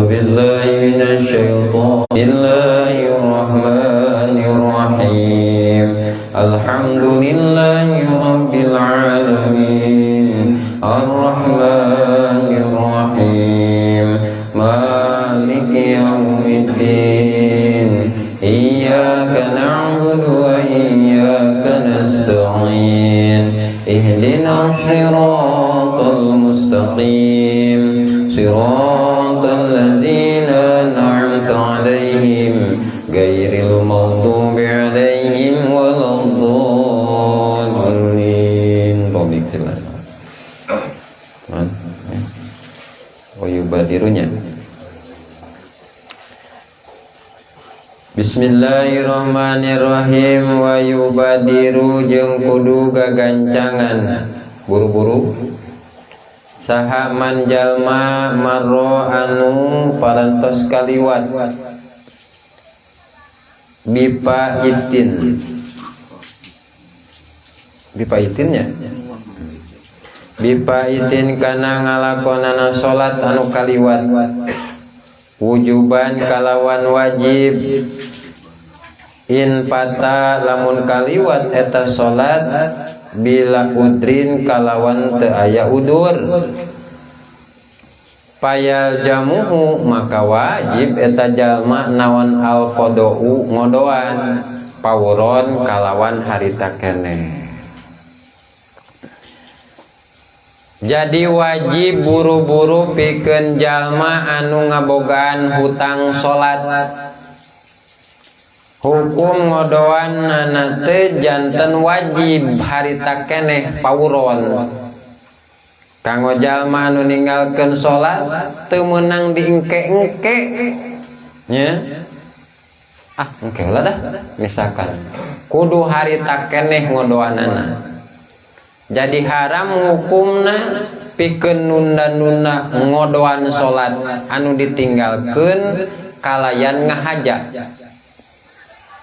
بالله من الشيطان. الله الرحمن الرحيم. الحمد لله رب العالمين. الرحمن الرحيم. مالك يوم الدين. إياك نعبد وإياك نستعين. اهدنا الصراط المستقيم. صراط الذين أنعمت عليهم غير المغضوب عليهم ولا الضالين. Wa yubadirunya. Bismillahirrahmanirrahim. Wa yubadiru jeung kudu gagancangan buru-buru saha man jalma marro anu parantos kaliwat bipa itin, bipa itinnya, bipa itin kana ngalakonana salat anu kaliwat wujuban kalawan wajib. In fata lamun kaliwat eta salat bila udrin kalawan teu aya udur, payal jamuhu maka wajib eta jalma naon al qadau ngodoan pawuron kalawan harita keneh. Jadi wajib buru-buru pikeun jalma anu ngabogaan hutang salat. Hukum ngodoan nana teh janten wajib harita keneh pawuron. Kanggo jalma anu ninggalkeun salat teu meunang diengke-engke nya. Ah, engke lah dah misalkan. Kudu harita keneh ngodoanana. Jadi haram hukumna pikeun nunda-nunda ngodoan salat anu ditinggalkeun kalayan ngahaja.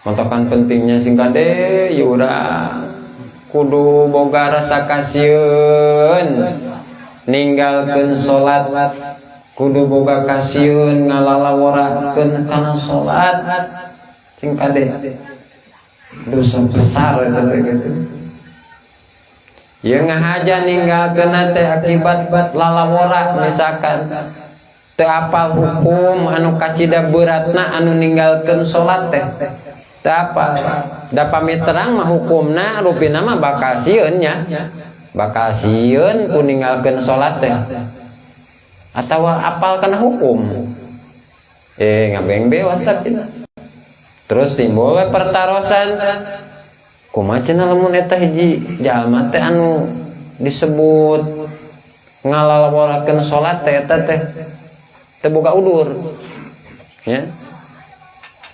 Montokan pentingnya sing kade ya urang kudu boga rasa kasieun ninggalkeun salat, kudu boga kasieun ngalalaworakeun kana salat sing kade dosa besar eta teh gitu. Ya ngahaja ninggalkeun teh akibat lalawora misalkan teu apal hukum anu kacida beratna anu ninggalkeun salat teh. Teu apal. Da pami terang mah hukumna rupina mah bakal sieun nya. Bakal sieun ku ninggalkeun salat teh. Atawa apal kana hukum. Ngabeng bewas tapi. Terus timbul we pertarosan. Kumaha cenah lamun eta hiji jalma teh anu disebut ngalalaworakeun salat teh eta teh teu boga udur. Nya.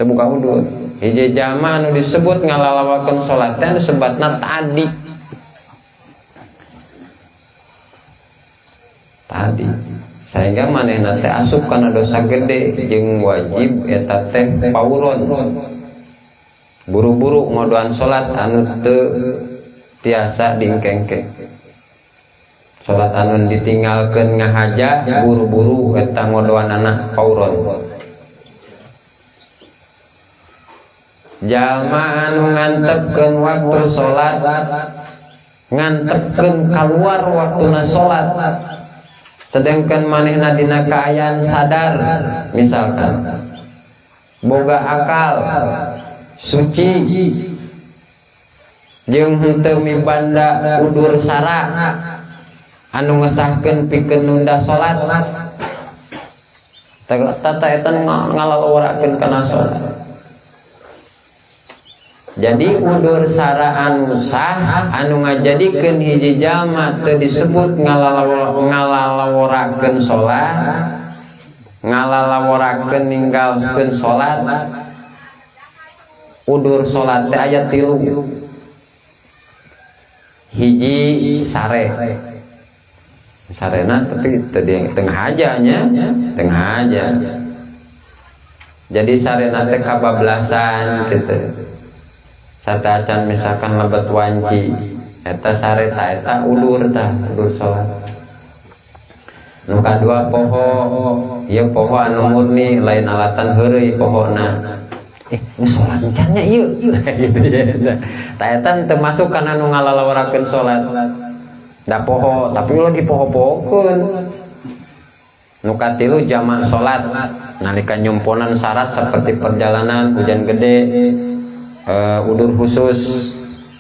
Teu boga udur. Hiji jalma anu disebut ngalalawakeun salat teh disebatna tadi. Tadi. Sehingga manehna teh asup kana dosa gede jeung wajib eta teh pawuron. Buru-buru ngodoan salat anu teu tiasa diengkengke. Salat anu ditinggalkeun ngahaja buru-buru eta ngodoanana pawuron. Jalma anu ngantepkeun waktu salat, ngantepkeun kaluar waktuna salat, sedangkan manehna dina kaayaan sadar misalkan boga akal suci jeung henteu mibanda udur sara anu ngesahkeun pikeun nunda salat, tata eta ngalalaworakeun kana salat. Jadi udur sara anu sah anu ngajadikeun hiji jalma teu disebut ngalalaworakeun salat, ngalalaworakeun ninggalkeun salat. Udur salat teh aya 3. Hiji sare. Sarena tapi teu di tengah aja nya, tengah aja. Jadi sarena teh kabablasan gitu. Sateuacan misalkan lebet wanci eta sare ta eta udur tah, udur salat. Nu kadua poho, ieu poho anu murni, lain alatan heureuy pohona. Nu salat encan nya ieu gitu ya. Tah, eta teu masuk kana nu ngalalaworakeun salat. Da poho, tapi ulah dipoho-pohokeun. Nu katilu, jamak salat nalika nyumponan syarat seperti perjalanan, hujan gede, udur khusus.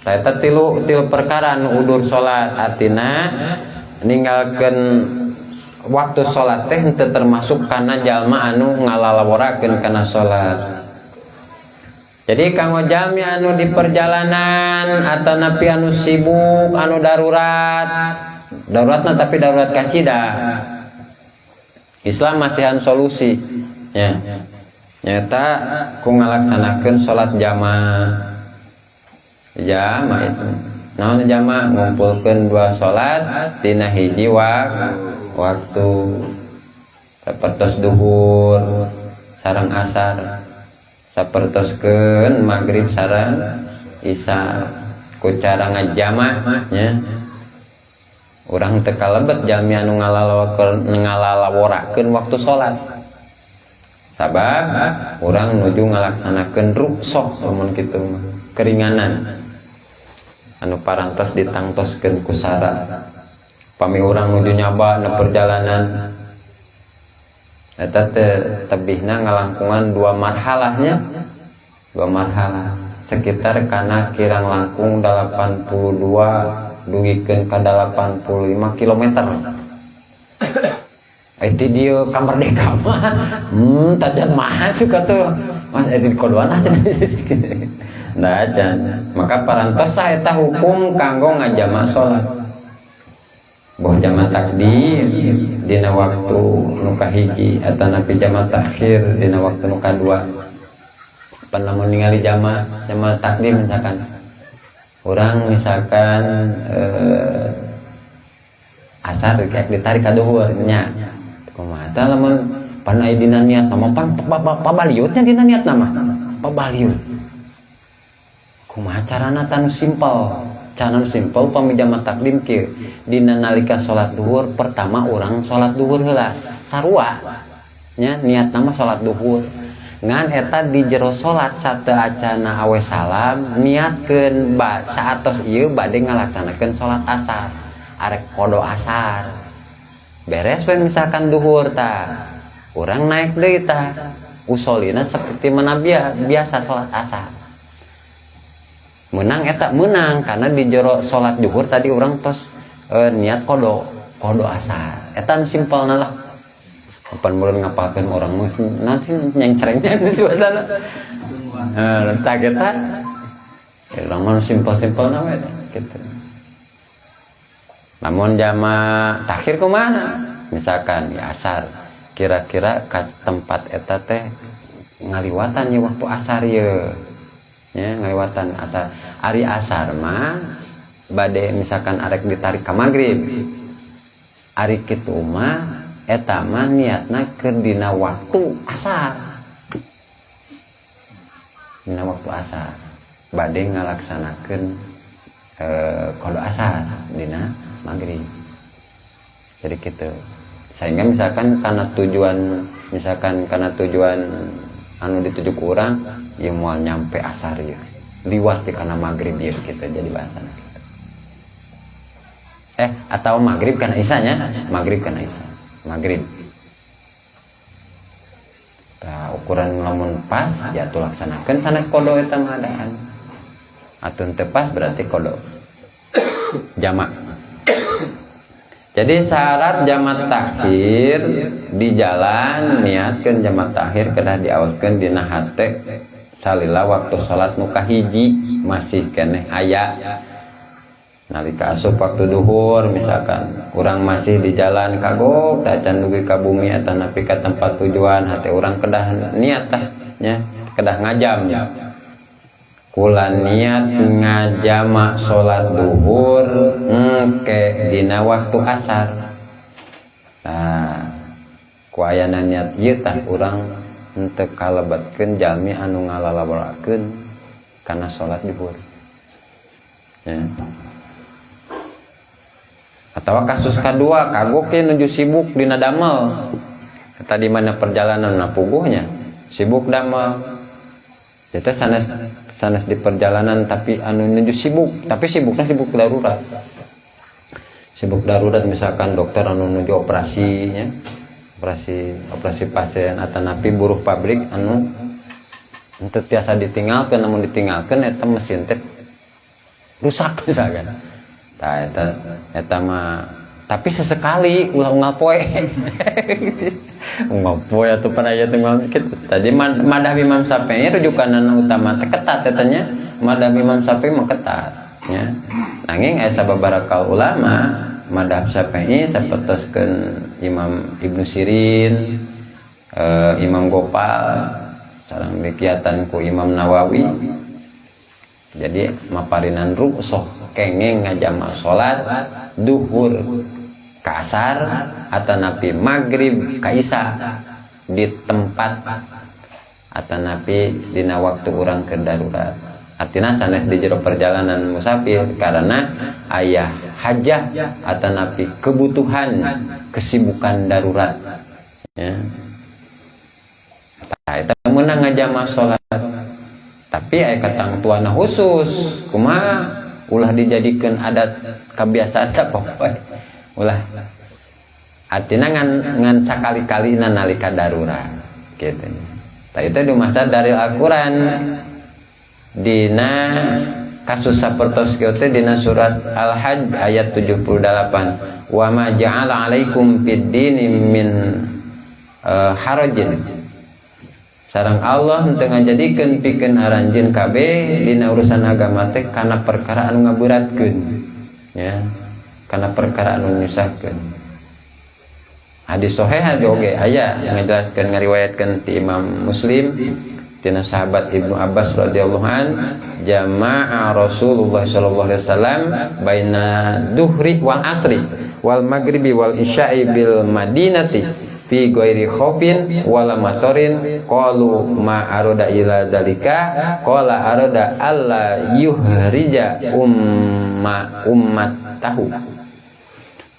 Tah, eta tilu tilu perkara nu udur salat, artina ninggalkeun waktu salat teh henteu termasuk kana jalma anu ngalalaworakeun kana salat. Jadi kanggo jalmi anu di perjalanan atau napi anu sibuk, anu darurat, daruratna tapi darurat kacida, Islam masihan solusi ya, nyata ku ngalaksanakeun salat jamaah. Jamaah itu naon? Jamaah ngumpulkeun dua salat dina hiji waktu, sapertos duhur sareng asar, sapertoskeun maghrib sareng isya, ku cara ngajama nya. Urang teu kalebet jalmi anu ngalalaworakeun waktu salat, sabab urang nuju ngalaksanakeun rukhsah. Lamun kitu mah keringanan anu parantos ditangtoskeun ku syarat. Pami urang nuju nyaba na perjalanan eta teh tebihna ngalangkungan dua marhalahnya, dua marhalah sekitar kana kirang langkung 82 dugikeun ka 85 kilometer. Itu dia ka Merdeka mah tajan masuk atuh mas, di kodoan aja. Nah, acan maka parantos sah eta hukum kanggo ngajama salat, boh jama takdim dina waktu nu kahiji atau napi jama takhir dina waktu nu kadua. Pan lamun ningali jama jama takdim, misalkan orang misalkan asar kayak ditarik ka duhur nya, kumaha tah lamun pan aya dina niat mah, pan pabaliutnya dina niat nama pabaliut, kumaha carana? Tanu simpel, cara simpel pami jama takdim kieu: dina nalika salat duhur pertama, urang salat duhur heula sarua nya, niat nama salat duhur. Ngan eta di jero salat sateuacana awe salam, niatkeun ba saatos ieu bade ngalaksanakeun salat asar, arek qodo asar. Beres we misalkan duhur tah, urang naik deui tah, usolina seperti mana biasa salat asar. Menang eta, menang karena di jero salat duhur tadi urang tos niat qodo qodo asar. Eta simpel lah. Kapan mulai ngapalkeun orang mah nanti nyengcerengnya suasana. Tak eta ya, urang mah simpel-simpel na we gitu. Namun jama takhir kumaha? Misalkan ya asar, kira-kira ke tempat eta teh ngaliwatan ya waktu asar ye ya, ngaliwatan asar. Ari asar mah bade misalkan arek ditarik ke maghrib, ari kitu mah eta mah niatna keur dina waktu asar, dina waktu asar bade ngalaksanakeun qodo asar dina maghrib. Jadi gitu, sehingga misalkan karena tujuan, misalkan karena tujuan anu dituju kurang ya, moal nyampe asar ya, liwat di karena maghrib ya gitu. Jadi bahasana gitu. Atau maghrib karena isanya, maghrib karena isya, maghrib. Nah, ukuran lamun pas ya tuh laksanakan sanes qodo eta mah adaan, atau teu pas berarti qodo jamak. Jadi syarat jamak takhir di jalan, niatkan jamak takhir kedah diawaskeun dina hate salila waktu salat nu kahiji masih keneh aya. Nalika asup waktu duhur, misalkan urang masih di jalan kagok tacan dugi ka bumi atau nepi ka tempat tujuan, hati urang kedah niat tah nya, kedah ngajam, kula niat ngajama salat duhur engke dina waktu asar. Nah, ku ayana niat ieu tah, urang henteu kalebetkeun jalmi anu ngalalaworakeun kana salat duhur ya. Atau kasus kedua kagok ya nuju sibuk dina damel. Tadi mana perjalanan na puguhnya sibuk damel. Jadi sanes sanes di perjalanan, tapi anu nuju sibuk, tapi sibuknya sibuk darurat. Sibuk darurat misalkan dokter anu nuju operasi nya, operasi operasi pasien, atau napi buruh pabrik anu henteu tiasa ditinggalkeun, namun ditinggalkeun eta mesin teh rusak misalkan. Tah, eta eta mah, tapi sesekali, ulah unggal poe. Unggal poe atuh pan aya teh kitu. Tadi madhab Imam Syafi'i rujukanana utama teh ketat eta nya. Madhab Imam Syafi'i mah ketat nya. Nanging aya sababaraha ulama madhab Syafi'i sapertoskeun Imam Ibnu Sirin, Imam Gopal, sareng dikiatan ku Imam Nawawi. Jadi maparinan rukhsah kengeng ngajama salat duhur ka asar atanapi maghrib ka isya di tempat atanapi dina waktu urang ke darurat. Artinya sanes di jero perjalanan musafir karena aya hajah atanapi kebutuhan kesibukan darurat ya. Tah, eta meunang ngajama salat, tapi aya katangtuana khusus kumaha, ulah dijadikan adat kebiasaan sapopoe, ulah. Artinya ngan sakali-kali nalika darurat gitu. Tah, itu di masa dari Al-Quran dina kasus sapertos kieu teh dina surat Al-Hajj ayat 78, wa ma ja'ala alaikum fid dini min harajin. Sareng Allah henteu ngajadikeun pikeun aranjeun kabeh dina urusan agama teh kana perkara anu ngaberatkeun ya, kana perkara anu nyusahkeun. Hadis sahih oge aya ngajelaskeun, ngariwayatkeun ti Imam Muslim tina sahabat Ibnu Abbas radhiyallahu an, jama'a Rasulullah sallallahu alaihi wasallam baina duhri wal asri wal maghribi wal isya'i bil madinati fi ghairi khaufin wala matorin. Qalu ma arada ila zalika? Qala arada alla yuhrija umma ummatahu.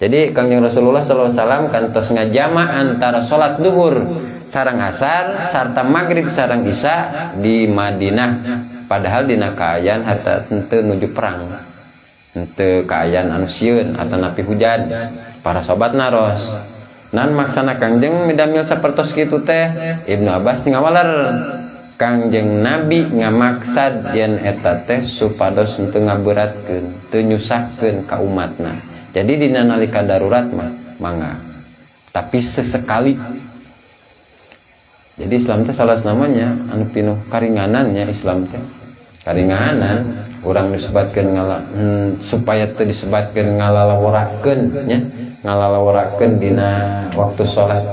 Jadi Kangjeng Rasulullah sallallahu alaihi wasallam kantos ngajama antara salat duhur sareng asar sarta maghrib sareng isya di Madinah, padahal dina kaayaan harta henteu nuju perang, henteu kaayaan anu sieun atanapi hujan. Para sobat naros, nan maksana Kangjeng midamil sapertos kitu teh? Ibnu Abbas ngawaler, Kangjeng Nabi ngamaksad yen eta teh supados henteu ngaberatkeun, teu nyusahkeun ka umatna. Jadi dina nalika darurat mah mangga, tapi sesekali. Jadi Islam teh salah namanya anu pinuh karinganannya. Islam teh karinganan, urang disebatkeun ngala supaya teu disebatkeun ngalalaworakeun nya, ngalalaworakeun dina waktu salat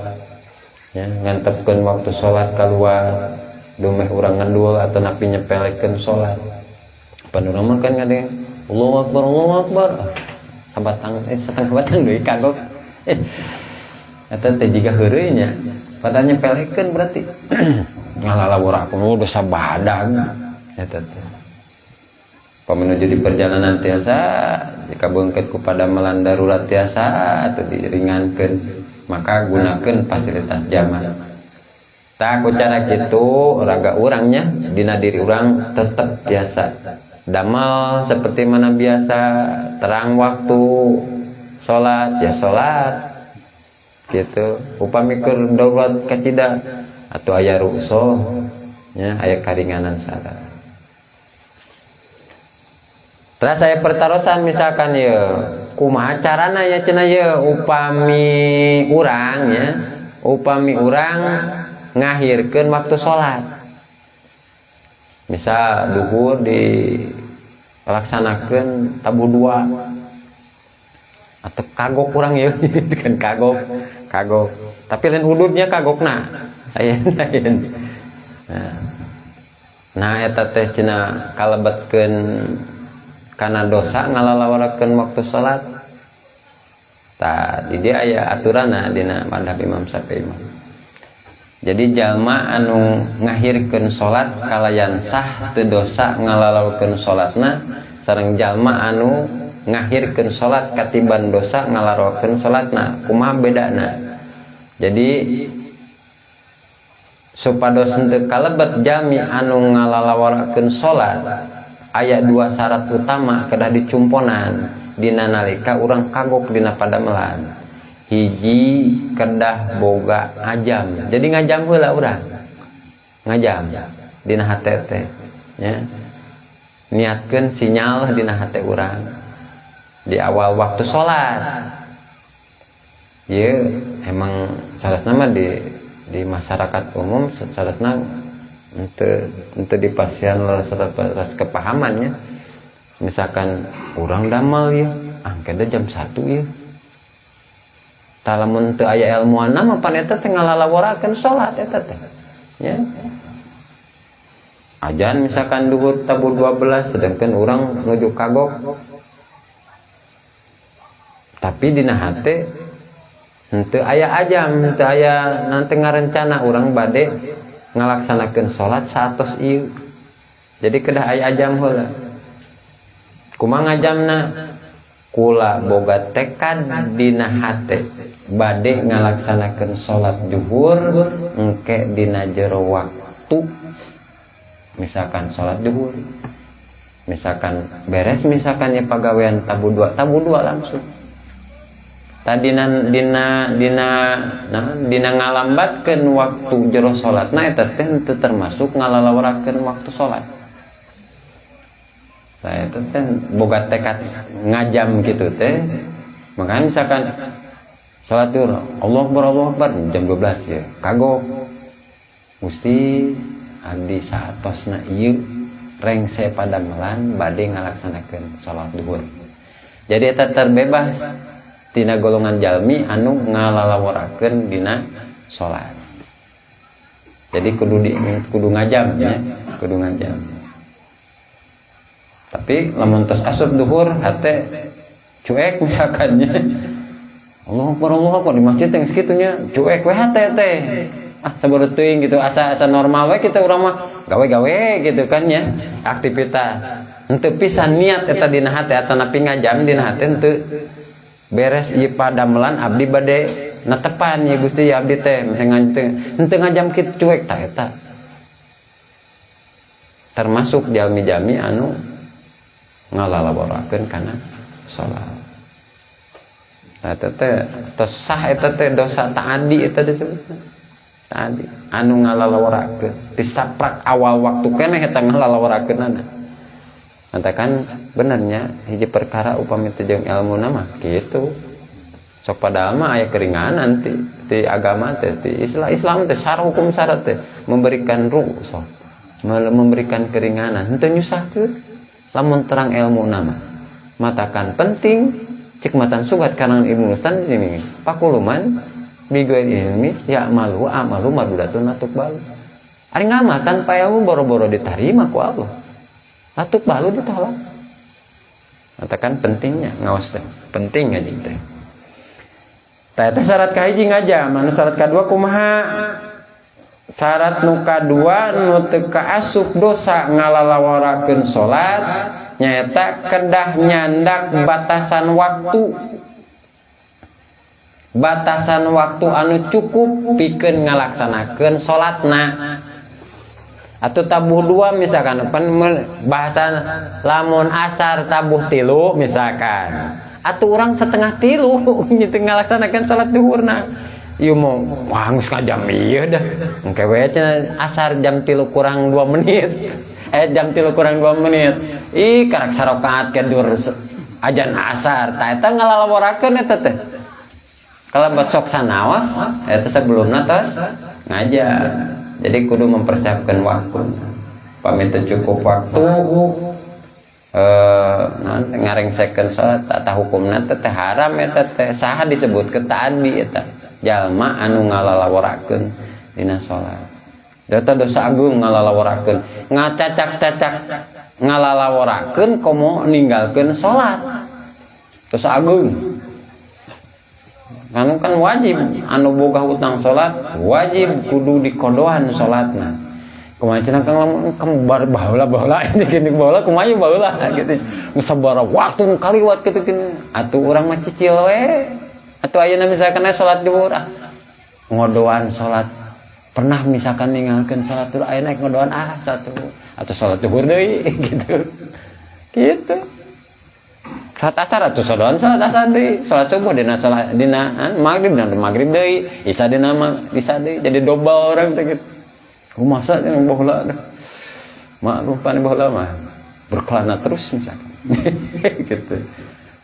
ya, ngantepkeun waktu salat keluar dumeh urang ngendul atau napi nyepelekeun salat. Pan urang mah kan ngadeng Allahu Akbar, Allahu Akbar, sabatang setengah batang deui kagok, eta teh jiga heureuy nya, padahal nyepelekeun, berarti ngalalaworakeun, oh, dosa badag eta teh. Menuju di perjalanan tiasa, jika bengket kepada melan darurat tiasa atau diringankan, maka gunakan fasilitas jamak. Tah, ku cara gitu raga urangnya dina diri urang tetap tiasa damal seperti mana biasa, terang waktu sholat ya sholat gitu. Upami keur darurat kacida atau aya rukhsah ya, aya karinganan syarat. Terus saya pertarosan, misalkan ya, kumaha carana ya cenah ya, upami urang ya, upami urang ngahirkeun waktu sholat, misal duhur dilaksanakeun tabuh dua atau kagok kurang ya kan, kagok kagok, tapi lain ududnya, kagokna lain lain. Nah, eta teh cenah kalebetkeun kana dosa ngalalawarakeun waktu salat? Tah, di dia aya aturanna dina madhab Imam Syafi'i. Jadi jalma anu ngahirkeun salat kalayan sah, teu dosa ngalalawakeun salatna, sareng jalma anu Ngakhirkeun salat katiban dosa ngalarokeun salatna. Kumaha bedana? Jadi supados henteu kalebet jalmi anu ngalalaworakeun salat, aya dua syarat utama kedah dicumponan dina nalika urang kagok dina padamelan. Hiji, kedah boga ngajam. Jadi ngajam heula, urang ngajam dina hate teh nya, niatkeun sinyal dina hate urang di awal waktu sholat. Ya emang syaratna mah di masyarakat umum syaratna henteu dipasihan ras kepahamannya. Misalkan urang damal ya, ah keda jam 1 ya. Tah, lamun teu aya ilmuana mah pan eta teh ngalalaworakeun salat eta teh ya. Ajan misalkan duhur tabuh 12, sedangkan urang nuju kagok, tapi dina hate henteu aya ajam, henteu aya nanti ngarencana urang bade ngalaksanakeun salat saatos ieu. Jadi kedah aya ajam heula. Kumaha ngajamna? Kula boga tekad dina hate bade ngalaksanakeun salat zuhur engke dina jero waktu, misalkan salat zuhur misalkan beres, misalkan ya pagawean tabuh dua, tabuh dua langsung. Tadi dina dina nah, dina ngalambatkeun waktu jero salat, nah eta teh henteu termasuk ngalalawarakeun waktu salat. Nah, itu teh boga tekad ngajam gitu teh. Makanya misalkan salat zuhur, Allah Akbar, Allah Akbar, jam 12 ya kagok, Gusti, abdi saatosna ieu rengse padamelan bade ngalaksanakeun salat zuhur. Jadi eta terbebas tina golongan jalmi anu ngalalaworakeun dina salat. Jadi kudu ngajam ya, kudu ngajam. Tapi lamun tos asup duhur hate cuek, misalkannya Allah Akbar, Allah Akbar di masjid yang segitunya, cuek we hate teh, ah sabar teuing gitu, asa asa normal we kita. Urang mah gawe-gawe gitu kan ya, aktivitas. Henteu pisan niat eta dina hate atau napi ngajam dina hate, henteu beres ieu padamelan abdi bade netepan ya Gusti ya, abdi teh misalnya henteu ngajam kitu, cuek. Tah, eta termasuk jalmi-jalmi anu ngalalaborakeun kana salat. Nah, eta teh tos sah, eta teh dosa ta'adi, eta disebutna ta'adi anu ngalalaworakeun disaprak awal waktu keneh eta ngalalaworakeunana. Kan benernya hiji perkara upami teu jeung ilmu nama gitu sok, padahal mah aya keringanan ti agama teh, ti Islam. Islam teh syarah hukum syarat teh memberikan rukhsah, memberikan keringanan, henteu nyusahkeun lamun terang ilmu nama. Matakan penting cek matan subat karangan Ibnu Rustan ini, فكل من بغير علم يعمل أعماله مردودة لا تقبل. Ari ngamal tanpa ilmu boro-boro diterima ku Allah, لا تقبل, ditolak. Katakan pentingnya ngaos teh, penting ngaji teh. Tah, eta syarat kahiji ngajam. Anu syarat kadua kumaha? Syarat nu kadua nu teu kaasup dosa ngalalaworakeun salat nyaeta kedah nyandak batasan waktu, batasan waktu anu cukup pikeun ngalaksanakeun salatna. Atau tabuh dua misalkan, pan bahasa lamun asar tabuh 3 misalkan, atau urang 2.30 gitu ngalaksanakan salat duhurna. Ieu mau, wah, geus ngajam ieu dah, engke we cenah asar jam 2.58, jam 2.58, ih karak sarokaat ke dur ajan asar. Tah, eta ngalalaworakeun eta teh. Kalau sok sanaos eta sebelumna tos ngajar. Jadi kudu mempersiapkan waktu. Pamit cukup waktu ngarengsekeun salat, tata hukumna teh teh haram eta teh. Saha disebut ke tadi eta jalma anu ngalalaworakeun dina salat? Eta dosa agung ngalalaworakeun, ngacacak-cacak ngalalaworakeun komo ninggalkeun salat, dosa agung. Anu kan wajib, anu boga hutang salat wajib kudu dikodoan salatna. Kumaha cenah, Kang, lamun kembar baheula baheula ini gini baheula, kumaha baheula gitu, nu sabaraha waktu nu kaliwat gitu gini. Atuh urang mah cicil we atuh. Ayeuna misalkan aya salat zuhur, ah, ngodoan salat, pernah misalkan ninggalkeun salat zuhur, ayeuna ngodoan, ah, satu atau salat zuhur deui gitu gitu. Salat asar atuh salat, salat asar deui, salat subuh dina salat, dina maghrib, dina maghrib deui, isya dina isya deui, jadi dobel orang teh gitu. Masa yang baheula dah maklum pan baheula mah berkelana terus misalkan gitu.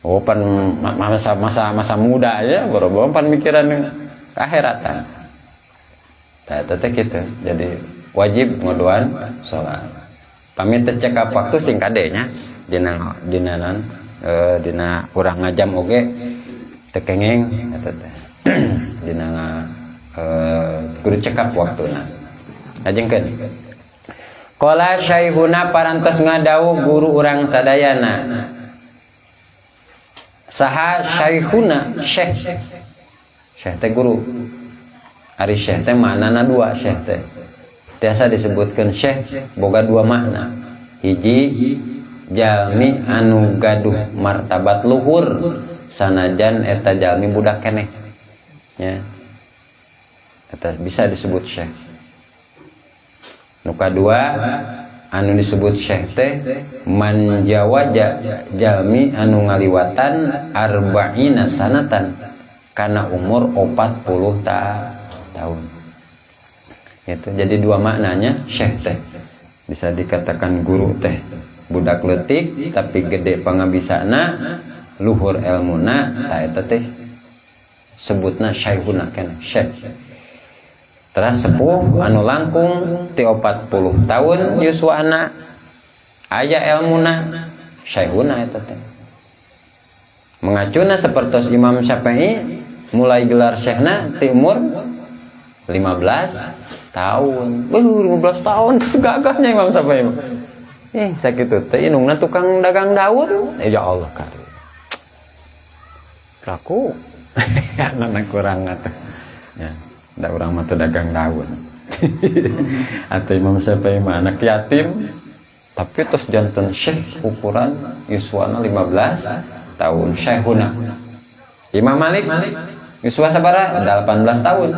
Oh, pan masa masa masa muda aja baru pan mikiran keakhiratan. Nah, teh gitu. Jadi wajib ngodoan sholat pamit teh cekap waktu sing kade nya, dina dina non dina kurang ngajam oge teu kenging eta teh, dina kudu cekap waktuna. Lajengkeun, qala syaikhuna, parantos ngadawuh guru urang sadayana. Saha syaikhuna? Syekh, syekh teh guru. Ari syekh teh maknana dua. Syekh teh biasa disebutkan syekh boga dua makna. Hiji, jalmi anu gaduh martabat luhur sanajan eta jalmi budak keneh ya, eta bisa disebut syekh. Nu kadua, anu disebut syekh teh man jawaza, jalmi anu ngaliwatan arba'ina sanatan, kana umur 40 tahun itu. Jadi dua maknanya syekh teh. Bisa dikatakan guru teh budak letik tapi gede pangabisana, luhur elmuna, tah eta teh sebutna syekhuna kan, syekh. Teras sepuh anu langkung ti 40 tahun yuswana, aya elmuna, syekhuna eta teh. Mengacuna seperti Imam Syafi'i, mulai gelar syekhna ti umur 15 tahun. 15 tahun terus gagahnya Imam Syafi'i. Sakitu teh indungna tukang dagang daun. Ya Allah kari. Laku. Anak kurang atuh. Ya, da urang mah teu dagang daun. Atau Imam Syafi'i mah anak yatim tapi terus janten syekh ukuran yuswana 15 tahun, syekhuna. Imam Malik yuswa sabaraha? 18 tahun.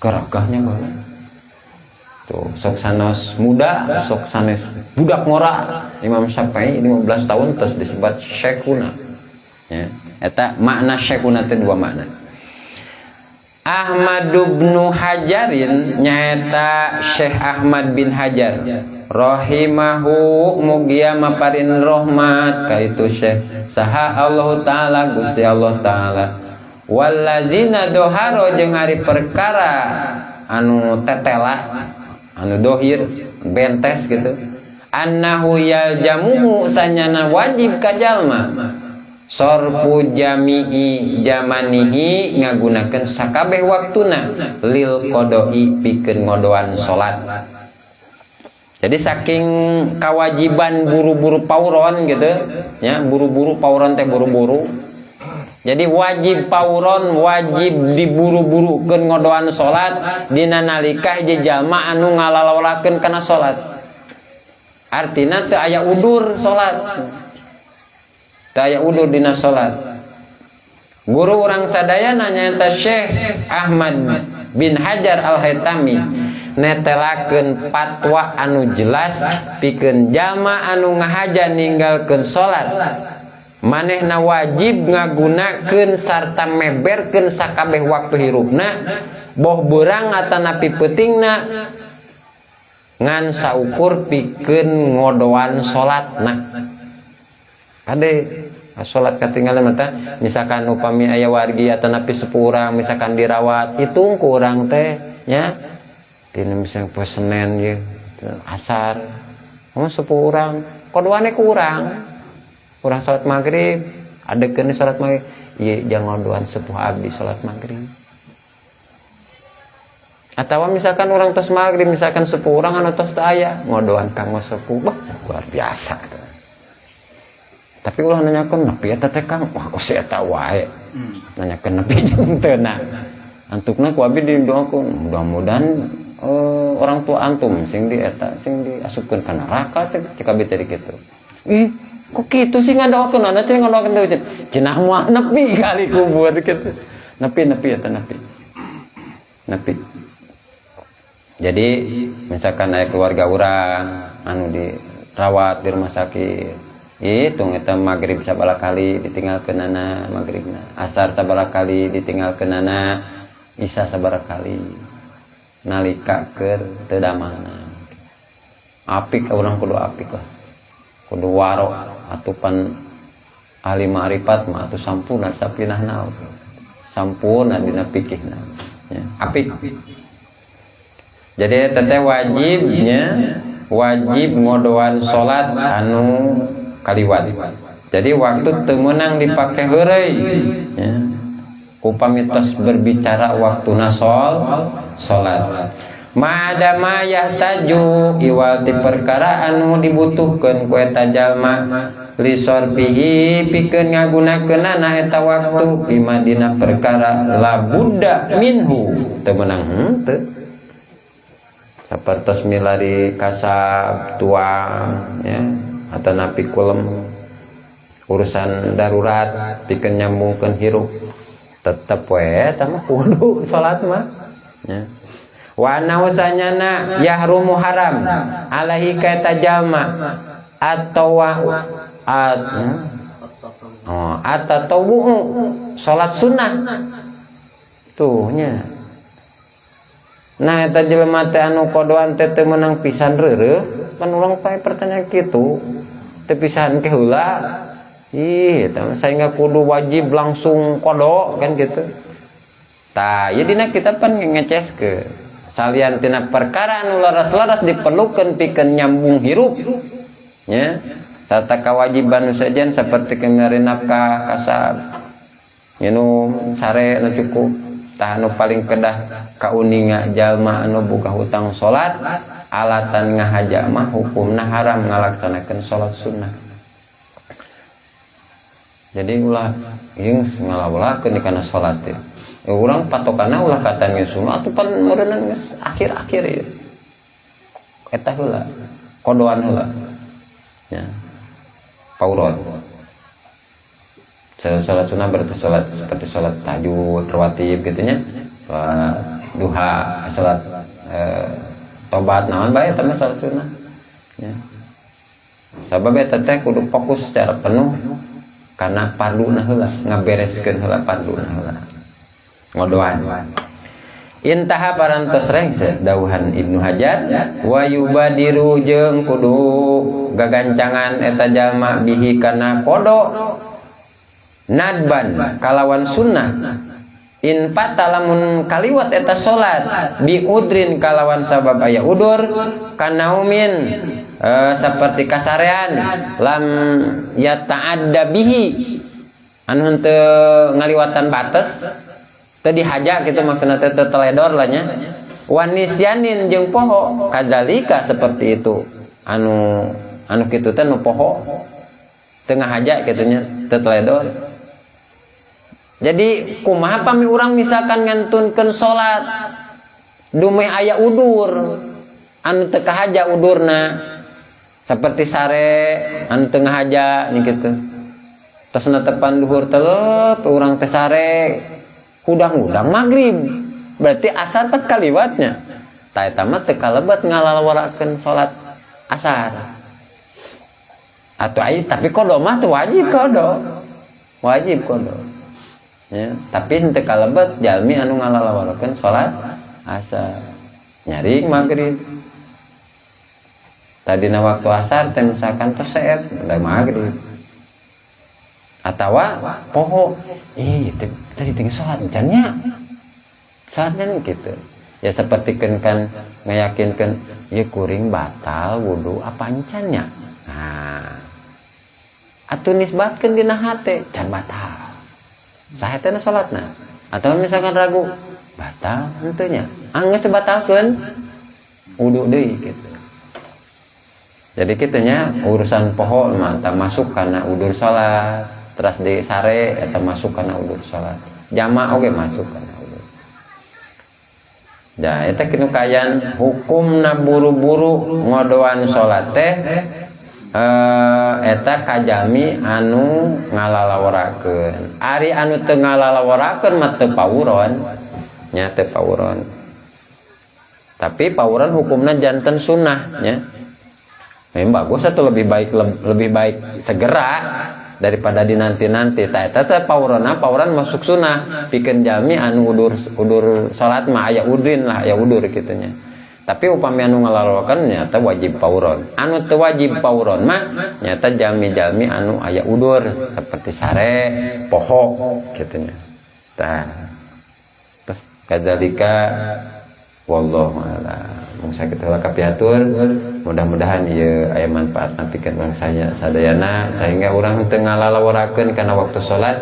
Geragahnya banget. Tuh, sok sanes muda, sok sanes budak ngora. Imam Syafi'i 15 tahun terus disebut syekhuna. Ya, eta makna syekhuna teh dua makna. Ahmad bin Hajarin, nyaeta Syekh Ahmad bin Hajar rahimahu, mugia maparin rahmat ka itu Syekh saha Allah Taala, Gusti Allah Taala. Wallazina doharo, jeung ari perkara anu tetela, anu dohir bentes gitu, annahu yalzamuhu, sanyana wajib ka jalma, sorfu jami'i jamanihi, ngagunakeun sakabeh waktuna, lil qodoi, pikeun ngodoan salat. Jadi saking kewajiban buru-buru pauron gitu ya, buru-buru pauron teh buru-buru. Jadi wajib pauron, wajib diburu-burukeun ngodoan salat dina nalika hiji jalma anu ngalalawalakeun kana salat. Artina teu aya udur salat, teu aya udur dina salat. Guru urang sadayana nyaeta Syekh Ahmad bin Hajar Al-Haitami netelakeun fatwa anu jelas pikeun jalma anu ngahaja ninggalkeun salat, manehna wajib ngagunakeun sarta meberkeun sakabeh waktu hirupna, boh beurang atanapi peutingna, ngan saukur pikeun ngodoan salatna. Kade, salat katinggalan mata misalkan upami aya wargi atanapi sepuh urang misalkan dirawat, hitung ku urang teh nya, dina misalnya poe Senin ye asar, oh, sepuh urang kodoane ku urang, urang salat maghrib, adekeun salat maghrib, ieu jangan ngodoan sepuh abdi salat maghrib. Atau misalkan orang tos maghrib, misalkan sepuh urang anu tos teu aya, ngodoan kanggo sepuh, bah, luar biasa tuh. Tapi ulah nanyakeun nepi eta teh, Kang, wah, kok si eta wae. Nanyakeun nepi jeung teu na. Antukna ku abi didoakeun mudah-mudahan Orang tua antum sing di eta sing diasupkeun ka neraka teh, cek abi teh kitu. Ih, kok kitu sih ngadoakeun teh, ngadoakeun teh cenah moal nepi kali kubur kitu. Nepi, nepi eta, nepi, nepi. Jadi misalkan aya keluarga urang anu dirawat di rumah sakit, itu eta maghrib sabaraha kali ditinggalkeunana maghribna, asar sabaraha kali ditinggalkeunana, isya sabaraha kali, nalika keur teu damangna. Apik, urang kudu apik lah, kudu waro atupan. Ahli ma'rifat mah atuh sampurna sapinahna, sampurna dina pikihna ya, apik. Jadi teteh wajibnya, wajib ngodoan salat anu kaliwat. Jadi waktu teu meunang dipake heureuy ya. Upami tos berbicara waktuna salat. Ma'adama yahtaju, iwal ti perkara anu dibutuhkeun ku eta jalma, lisorfihi, pikeun ngagunakeunana eta waktu, bima, dina perkara, labudda minhu, teu meunang henteu, sapertos milari kasab tuang ya, atau napi kulem, urusan darurat pikeun nyambungkeun hirup, tetep we eta mah kudu salat mah ya. Wa sanyana yahrumu haram alaihi ka eta jalma atau at, oh, atau salat sunnah tuh nya. Nah, eta jelema teh anu kodoan teh teu meunang pisan reureuh kan. Urang pae pertanyaan kitu teu pisan ke heula. Ih, eta mah sehingga kudu wajib langsung kodo kan gitu. Tah, ieu dina kitab pan ngeceskeun salian tina perkara anu laras-laras diperlukeun pikeun nyambung hirup nya, serta kewajiban sajian seperti kemari nafkah, kasab, minum, sare nu cukup. Tah, anu paling kedah kauninga, jalma anu boga hutang salat alatan ngahaja mah hukumna haram ngalaksanakeun salat sunnah. Jadi ulah jeung ngalawalakeun kana salat teh. Ya, urang patokanna ulah katan geus sunnah atuh pan meureunna geus akhir-akhir ya. Eta heula, kodoan heula. Ya. Pauron. Salat sunnah berarti salat seperti salat tahajud, rawatib gitu nya. Salat duha, salat tobat, naon bae eta mah salat sunnah. Ya. Sabab eta teh kudu fokus secara penuh karena parduna heula, ngabereskeun heula parduna heula. Ngodoan. Intaha, parantos rengse dauhan Ibnu Hajar. Wa yubadiru, jeung kudu gagancangan eta jalma, bihi kana kodo, nadban, kalawan sunnah, in fata, lamun kaliwat eta salat, bi udrin, kalawan sabab aya udur, kanaumin, seperti kasarean, lam yata'adda bihi, anu henteu ngaliwatan batas, teu dihaja gitu maksudna teh, teu teledor lah nya, wanisyanin, jeung poho, kadzalika, seperti itu. Anu anu kitu teh nu poho, teu ngahaja kitu nya, teu teledor. Jadi kumaha pami urang misalkan ngantunkeun salat dumeh aya udur anu teu kahaja udurna, seperti sare anu teu ngahaja nya kitu, tos netepan duhur telep urang teh sare, hudang-hudang maghrib, berarti asar pat kaliwatnya. Tah, eta mah teu kalebet ngalalawarakeun salat asar atau ai, tapi kodo mah tuh wajib kodo, wajib kodo ya. Tapi henteu kalebet jalmi anu ngalalawarakeun salat asar nyaring maghrib. Tadina waktu asar teh misalkan tos seep udah maghrib, atawa poho, ih, tadi tinggal sholat encannya, sholatnya gitu ya. Seperti kan kan meyakinkan ya, kuring batal wudhu apa encannya. Nah, atau nisbatkan dina hate can batal, saya teh sholatna, atau misalkan ragu batal henteu nya, anggeus batalkeun, wudhu deui gitu. Jadi kitunya urusan poho mah masuk karena udur sholat, terus di sare atau masuk karena udur sholat jama, oke, masuk karena udur. Da eta kitu kaayaan hukumna buru-buru ngodoan salat teh eta kajami anu ngalalaworakeun. Ari anu teu ngalalaworakeun mah teu pawuron nya, teu pawuron. Tapi pawuron hukumna janten sunnah nya. Memang bagus atau lebih baik, lebih baik segera daripada dinanti-nanti. Tah eta teh pawuronna pawuran masuk sunnah pikeun jalmi anu udur, udur salat mah aya udrin lah, aya udur kitu nya. Tapi upami anu ngalalaworakeun nyata wajib pawuron. Anu teu wajib pawuron mah nyata jalmi-jalmi anu aya udur seperti sare, poho kitu nya. Tah terus kadzalika, wallahu a'lam. Mung sakitu heula kapihatur, mudah-mudahan ieu aya manfaatna pikeun urang saya sadayana sehingga urang teu ngalalaworakeun kana waktu salat.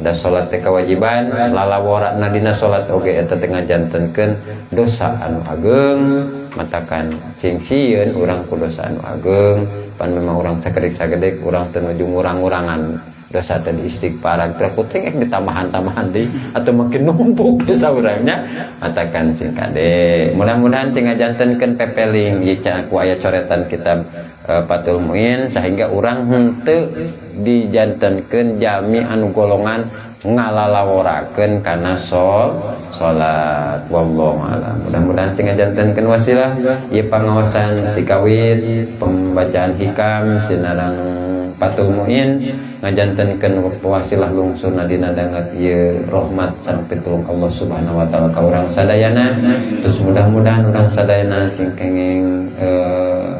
Da salat teh kewajiban, lalaworana dina salat oge eta teh ngajantenkeun dosa anu ageng, matakan sing sieun urang ku dosa anu ageng. Pan memang urang sakedik-sakedik urang teu nuju ngurang-ngurangan dosa teh, istighfaran teh kuting ditambahan-tambahan deui atau makin numpuk dosa urangnya. Matakan sing kade, mudah-mudahan sing ngajantenkeun pepeling ieu ku aya coretan kitab Fathul Muin sehingga urang henteu dijantenkeun jami anu golongan ngalalaworakeun kana salat. Wallahu a'lam. Mudah-mudahan sing ngajantenkeun wasilah ieu pangaosan tikawit pembacaan hikam sinareng Fathul Muin ngajantenkeun wasilah lungsurna dina dangat ieu rahmat sareng pitulung Allah Subhanahu wa taala ka urang sadayana. Terus mudah-mudahan urang sadayana sing kenging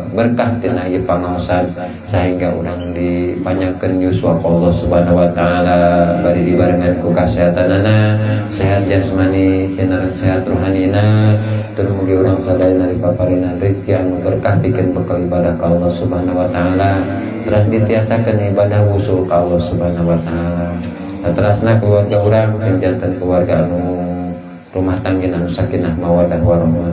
berkah tina ieu pangaosan sehingga urang dipanjangkeun yuswa Allah Subhanahu wa taala, bari dibarengan ku kasehatanana, sehat jasmani sinareng sehat rohanina. Tur mugi urang sadayana dipaparina rezeki anu berkah pikeun bekal ibadah ka Allah Subhanahu wa taala, teras ditiasakeun ibadah wusul ka Allah Subhanahu wa taala. Terasna keluarga urang sing janten keluarga anu rumah tangga anu sakinah mawadah warahmah,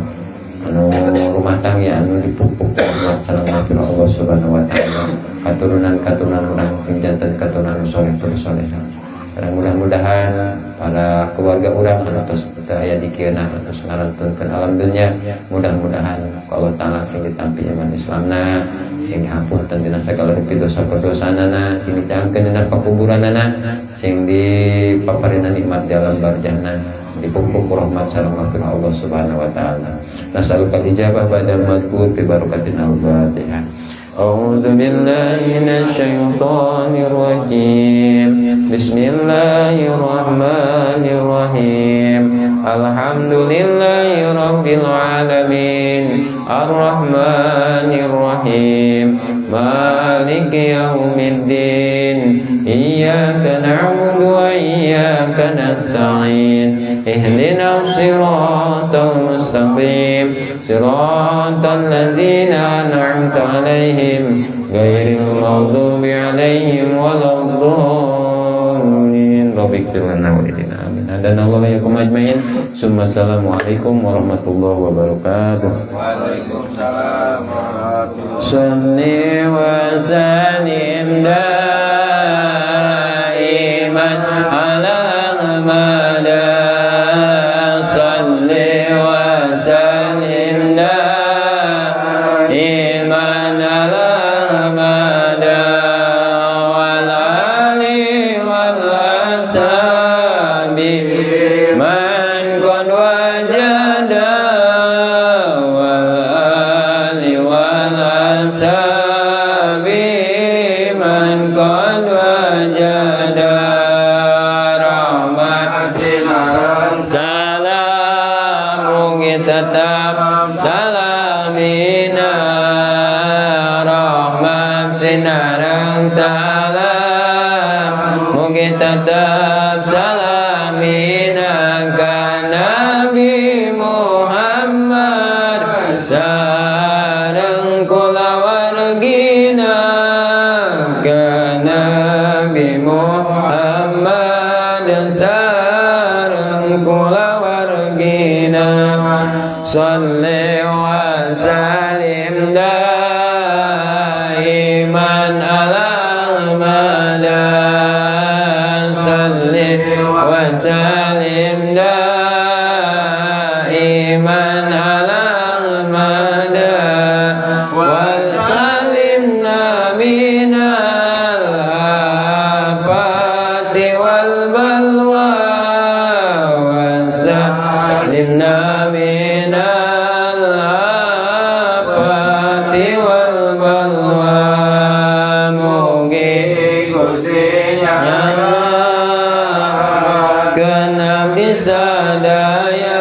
anu rumah tangga anu dipupuk rahmat sareng Allah Subhanahu wa taala, katurunan-katurunan urang sing janten katurunan soleh tur solehah. Dan mudah-mudahan para keluarga urang anu tos teu aya di kieuna tos ngarantunkeun alam dunya, mudah-mudahan kalau taala sing ditampi iman Islamna, sing dihapunten dina sagala rupi dosa perdosaanana, sing dicangkeun dina pakuburanana, sing dipaparina nikmat di alam barzahna, dipupuk rahmat sareng maghfirah Allah Subhanahu wa taala. Nas'aluka ijabah ba'da madkur bi barakatin al-Fatihah. أعوذ بالله من الشيطان الرجيم. بسم الله الرحمن الرحيم. الحمد لله رب العالمين، الرحمن الرحيم، مالك يوم الدين. إياك نعبد وإياك نستعين. اهدنا الصراط المستقيم، صراط الذين أنعمت عليهم، غير المغضوب عليهم ولا الضالين. رب اغفر لنا ولوالدينا، آمين. هدانا الله وإياكم أجمعين. ثم السلام عليكم ورحمة الله وبركاته. Waalaikumsalam warahmatullahi. صل وسلم دائما على أحمد. صل وسلم دائما على أحمد والآل والأصحاب من قد وجد، والآل والأصحاب من قد وجد. رحمة salam mugi tetap salamina, rahmat sinareng salam mugi tetap salamina ka Nabi Muhammad sareng kulawargina, ka Nabi Muhammad sareng kulawargina. Salli wa salim daiman ala Ahmad. Salli wa salim daiman. Abdi sadaya.